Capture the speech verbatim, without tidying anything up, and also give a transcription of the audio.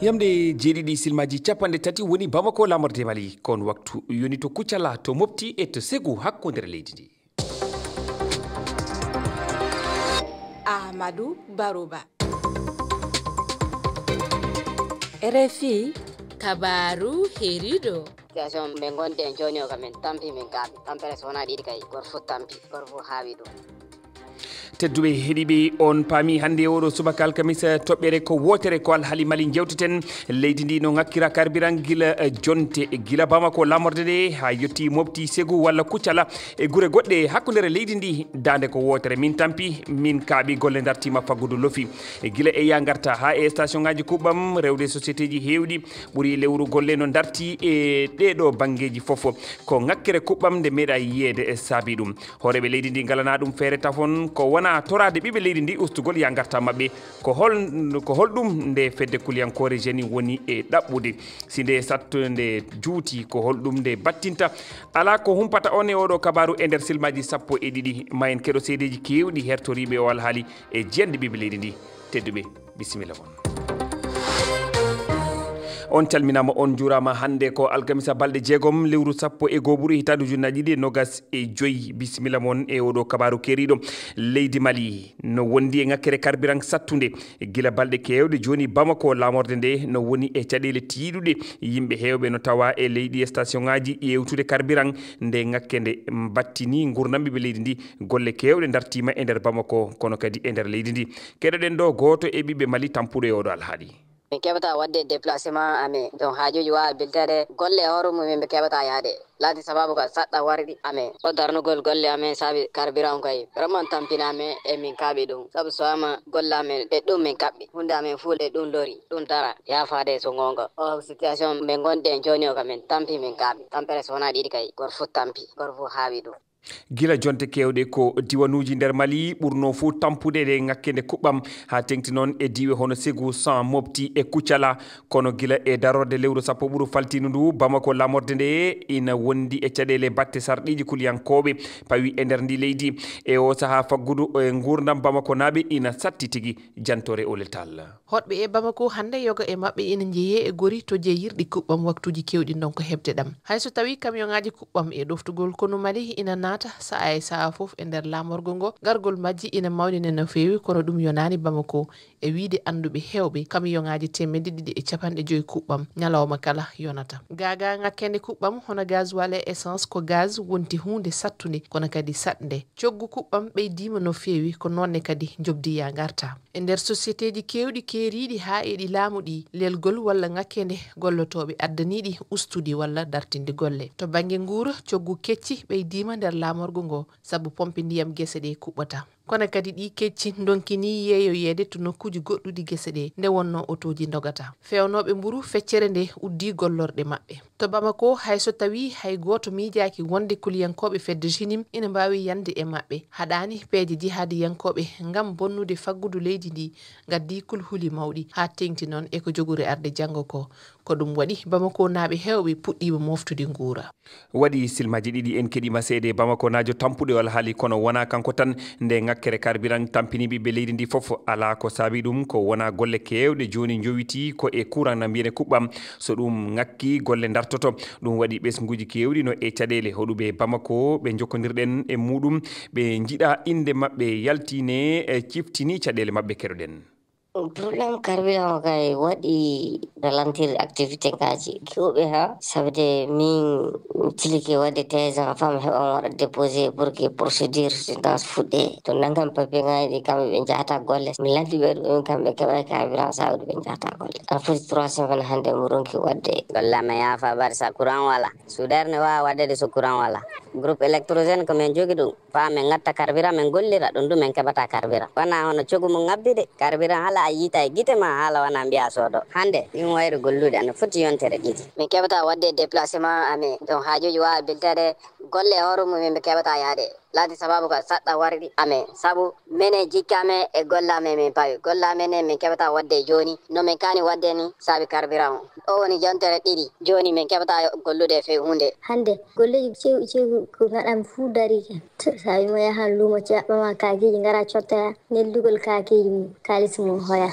Yamde jeeɗiɗi silmaji capanɗe tati woni Bamako, lamorde Mali. Kon waktu yoni to Kucala, to Mopti e to Segu, hakkundere leydi ndi. Ahmadu Baruba. R F I. Kabaru Herido. Situation ɓe ngonɗen jooni o, ka min tampi, min kaaɓi. Tampere so wonaa ɗiɗi kay, goto fof tampi, goto fof haawi ɗum. Tedduɓe heɗiiɓe, on paami hannde e oɗo subaka alkamisa, toɓɓere ko wootere, ko alhaali Mali njewteten. Leydi ndi no ŋakkira karbiran gila, eh, jonte, gila Bamako, lamorde nde, haa yotti Mopti, Segu walla Kucala e gure goɗɗe hakkundeere leydi ndi. Daande ko wootere, min tampi, min kaaɓi, golle dartiima faggudu lofi. E gila e ya ngarta haa e station ngaji kuɓɓam, rewde société ji heewɗi, ɓuri lewru golle no darti e ɗeeɗo banngeeji fof. Ko ŋakkere kuɓɓam nde meeɗa yiyeede e saabi ɗum. Hooreeɓe leydi ndi ngalana ɗum feere tafon, ko wona toraade ɓiɓɓe leydi ndi ustugol ya ngarta maɓɓe. Ko hol, ko holɗum nde fedde kuliyankoore Jeni woni e ɗaɓɓude? Si nde sattunde juuti, ko holɗum nde battinta? Alaa ko humpata on e oɗo kabaaru e nder silmaji sappo e ɗiɗi. Ma en keɗo seedeeji keewɗi hertoriiɓe o alhaali e jiyanɗe ɓiɓɓe leydi ndi. Tedduɓe, bisimilla mon. On calminaama, on njuuraama. Hannde ko alkamisa, balɗe jeegom lewru sappo e goo ɓuru hitaande ujunnaji ɗiɗi e nogas e joyi. Bisimilla mon e oɗo kabaaru keeriiɗo. Leydi Mali no wondi e ŋakkere karbiran sattunde. Gila balɗe keewɗe jooni, Bamako, lamorde nde, no woni e caɗeele tiiɗuɗe. Yimɓe heewɓe no tawa e leydi e station ngaji ƴeewtude karbiran. Nde ŋakkere nde battini ngurdam ɓiɓɓe leydi ndi. Golle keewɗe dartiima e nder Bamako, kono kadi e nder leydi ndi. Keɗoɗen ɗo gooto e ɓiɓɓe Mali tampuɗo e oɗo alhaali. Min keɓata waɗde déplacement amen, donc haajuuji waawa bilteede, golle e hoore mum min ɓe keɓata yahde. Laati sababu ka saɗɗa wardi amen. O darnugol golle amen saabi carburant kay vraiment tampina amen e min kaaɓi ɗum. Sabu so wama golle amen e ɗum min kaɓɓi. Huunde amen fuu e ɗum lori, ɗum dara. Yaafaade so ngoonga. O situation min ngonɗen jooni o ka min tampi min kaaɓi. Tampere so wonaa ɗiɗi kay, goto fof tampi, goto fof haawi ɗum. Gila jonte keewɗe ko diwanuuji nder Mali ɓurnoo fuu tampude ɗe ŋakkere kuɓɓam, haa teŋti noon e diiwe hono Segu, San, Mopti e Kucala. Kono gila e darorde lewru sappo ɓuru faltiindu ndu, Bamako lamorde nde ina wondi e caɗeele batte sarɗiiji kuliyankooɓe pawi e nder ndi leydi. E o sahaa faggudu e nguurndam Bamakonaaɓe ina satti tigi. Jantoore Olel Tall. Hoɗɓe e Bamako hannde, yoga e maɓɓe ina njeyee e gori to jeeyirɗi kuɓɓam waktuuji keewɗi ndonka heɓde ɗam. Hay so tawii kamiyonŋaaji kuɓɓam e ɗoftugol konu Mali ina naata sa'a e sa'a fof e nder laamorgo ngo, gargol majji ina mawnina no feewi, kono ɗum yonaani Bamako. E wiyde annduɓe heewɓe, kamiyonŋaaji teemedde ɗiɗi e capanɗe joyi kuɓɓam ñalawma kala yonata. Gaagaa ŋakkere kuɓɓam hono gasoil e essence ko gaz wonti huunde sattunde, kono kadi saɗnde. Coggu kuɓɓam ɓeydiima no feewi, ko noon ne kadi njobdi ya ngarta. E nder sosieteeji keewɗi keeriiɗi haa e ɗi laamu ɗi, lelgol walla ŋakkere gollotooɓe addaniiɗi ustudi walla dartinde golle. To bannge nguura, coggu kecci ɓeydiima nder laamorgo ngo, sabu pompe ndiyam gese ɗe kuɓɓata. Kono kadi ɗi kecci ndonkinii yeeyoyeede to nokkuuji goɗɗuɗi gese ɗe, nde wonnoo otooji ndogata. Feewnooɓe mburu, feccere nde uddii gollorɗe maɓɓe. To Bamako, hay so tawii hay gooto miijaaki wonde kuliyankooɓe fedde Jinim ina mbaawi yande e maɓɓe, haɗaani peeje jihaadiyankooɓe ngam bonnude faggudu leydi ndi ngaddii kulhuli mawɗi, haa teeŋti noon e ko jogori arde janngo ko. Ko ɗum waɗi Bamakonaaɓe heewɓe puɗɗiima mooftude nguura. Waɗi silmaaji ɗiɗi en keɗiima seede Bamakonaajo tampuɗo e alhaali, kono wonaa kanko tan. Nde ŋakkere karbiran tampini ɓiɓɓe leydi ndi fof, alaa ko saabi ɗum, ko wonaa golle keewɗe jooni njowitii ko e kuran na mbiyene kuɓɓam. So ɗum ŋakki, golle dartoto. Ɗum waɗi ɓesnguuji keewɗi no e caɗeele hoɗuɓe Bamako ɓe njokkondirɗen e muɗum, ɓe njiɗa innde maɓɓe yaltine, e ciftini caɗeele maɓɓe. Keɗoɗen. Problème carburant o kay waɗi ralentir activité ngaji kewɓe ha, sabude min tilike wadde treize ans femme heɓan waɗa déposé pour que procédure soutenance fuɗɗe. To nanngam papier ngaji ɗi, kamɓe ɓe jahata golle. Mi laddi ɓe ɗum, kamɓe keɓay carburant, sabude ɓe jahata golle. An foti trois semaines hannde mo ronki wadde. Golle amen yaafa bari sa courant wala. Soudeur ne wawa waɗede so courant wala. Groupe électrogène ko min jogi ɗum. Faa min ngatta carburant, min gollira ɗum, ɗum min keɓata carburant. Wona hono cogu mum ŋabbi de. Carburant hala a yiita e gite ma, hala wona mbiya soodo. Hannde, ɗum wayru gollude ana foti yontere ɗiɗi. Min keɓata waɗde déplacement amen. Donc, haajuuji wawa bilteede, golle e hoore mum min keɓata yaade. Laati sababu ka saɗɗa wardi amen. Sabu menen jikke amen e golle amen min pawi. Golle amen ne min keɓata waɗde jooni. No min kaani waɗde ni saabi carburant o. O woni jontere ɗiɗi. Jooni min keɓata gollude e few huunde. Hannde, golleeji cew-, cew ko ngaɗam fuu dariike. Saabi mo yahan luumo, ceeɓɓa ma kaakiiji, ngara cottoya, neldugol kaakiiji mum, kaalis mum hoya.